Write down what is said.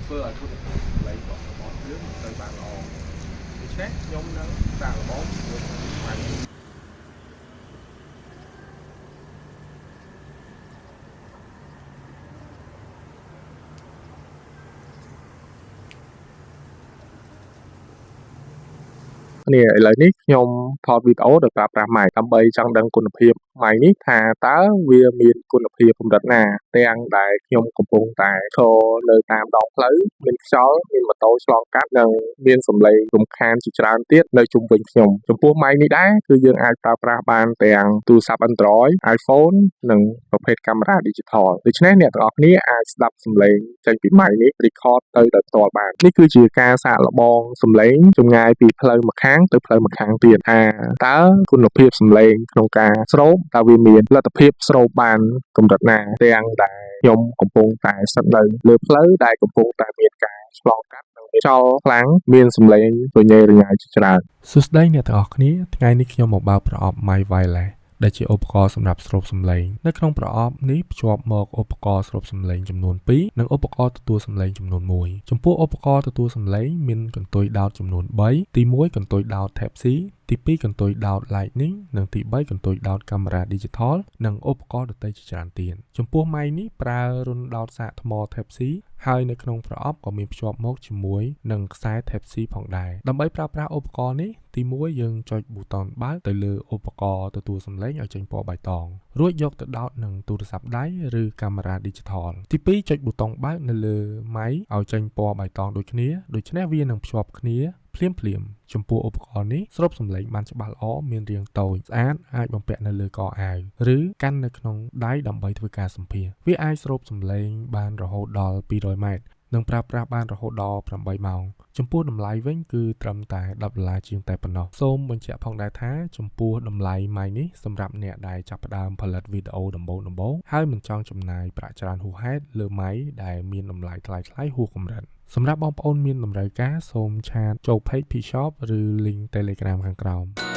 ធ្វើឲ្យគុណភាពសំឡេងរបស់យើងមិនសូវបានល្អដូច្នេះខ្ញុំនឹងសាកល្បងជាមួយនឹង mic នេះ។ នេះឥឡូវនេះខ្ញុំថតវីដេអូដោយប្រើប្រាស់ mic ដើម្បីចង់ដឹងគុណភាព mic នេះថាតើវាមានគុណភាពកម្រិតណាទាំងដែលខ្ញុំកំពុងតែឈរនៅតាមដងផ្លូវមានខ្យល់មានម៉ូតូឆ្លងកាត់និងមានសំឡេងរំខានជាច្រើនទៀតនៅជុំវិញខ្ញុំចំពោះ mic នេះដែរគឺយើងអាចប្រើប្រាស់បានទាំងទូរស័ព្ទ Android iPhone និងប្រភេទកាមេរ៉ា Digital ដូច្នេះអ្នកទាំងអស់គ្នាអាចស្ដាប់សំឡេងចេញពី mic នេះ record ទៅដោយផ្ទាល់បាននេះគឺជាការសាកល្បងសំឡេងចម្ងាយពីផ្លូវម្ខាងទៅផ្លូវម្ខាងទៀតថាតើគុណភាពសំឡេងក្នុងការស្រូបតើវាមានលទ្ធភាពស្រូបបានកម្រិតណាទាំងដែលខ្ញុំកំពុងតែស្ថិតនៅលើផ្លូវដែលកំពុងតែមានការឆ្លងកាត់និងមានខ្យល់ខ្លាំងមានសំឡេងរញ៉េរញ៉ៃជាច្រើន។ សួស្តីអ្នកទាំងអស់គ្នាថ្ងៃនេះខ្ញុំមកបើកប្រអប់ Mic Wireless ដែលជាឧបករណ៍សម្រាប់ស្រូបសំឡេងនៅក្នុងប្រអប់នេះភ្ជាប់មកឧបករណ៍ស្រូបសំឡេងចំនួន2និងឧបករណ៍ទទួលសំឡេងចំនួន1ចំពោះឧបករណ៍ទទួលសំឡេងមានកន្ទុយដោតចំនួន3ទី1កន្ទុយដោត Type C ទី2កន្ទុយដោត Lightning និងទី3កន្ទុយដោតកាមេរ៉ា Digital និងឧបករណ៍ដទៃជាច្រើនទៀតចំពោះ mic នេះប្រើរន្ធដោតសាកថ្ម Type C ហើយនៅក្នុងប្រអប់ក៏មានភ្ជាប់មកជាមួយនឹងខ្សែ Type C ផងដែរដើម្បីប្រើប្រាស់ឧបករណ៍នេះទី1យើងចុចប៊ូតុងបើកទៅលើឧបករណ៍ទទួលសំឡេងឲ្យចេញពណ៌បៃតងរួចយកទៅដោតនឹងទូរស័ព្ទដៃឬកាមេរ៉ា Digital ទី2ចុចប៊ូតុងបើកនៅលើ mic ឲ្យចេញពណ៌បៃតងដូចគ្នាដូច្នេះវានឹងភ្ជាប់គ្នាភ្លាមភ្លាមចំពោះឧបករណ៍នេះស្រូបសំឡេងបានច្បាស់ល្អមានរាងតូចស្អាតអាចបំពាក់នៅលើកអាវឬកាន់នៅក្នុងដៃដើម្បីធ្វើការសម្ភាសវាអាចស្រូបសំឡេងបានរហូតដល់200ម៉ែត្រនិងប្រើប្រាស់បានរហូតដល់8ម៉ោងចំពោះតម្លៃវិញគឺត្រឹមតែ10ដុល្លារជាងតែប៉ុណ្ណោះសូមបញ្ជាក់ផងដែរថាចំពោះតម្លៃ mic នេះសម្រាប់អ្នកដែលចាប់ផ្ដើមផលិតវីដេអូដំបូងៗហើយមិនចង់ចំណាយប្រាក់ច្រើនហួសហេតុលើ mic ដែលមានតម្លៃថ្លៃៗហួសកម្រិតសម្រាប់បងប្អូនមានតម្រូវការសូម chat ចូល Page P Shop ឬ link Telegram ខាងក្រោម។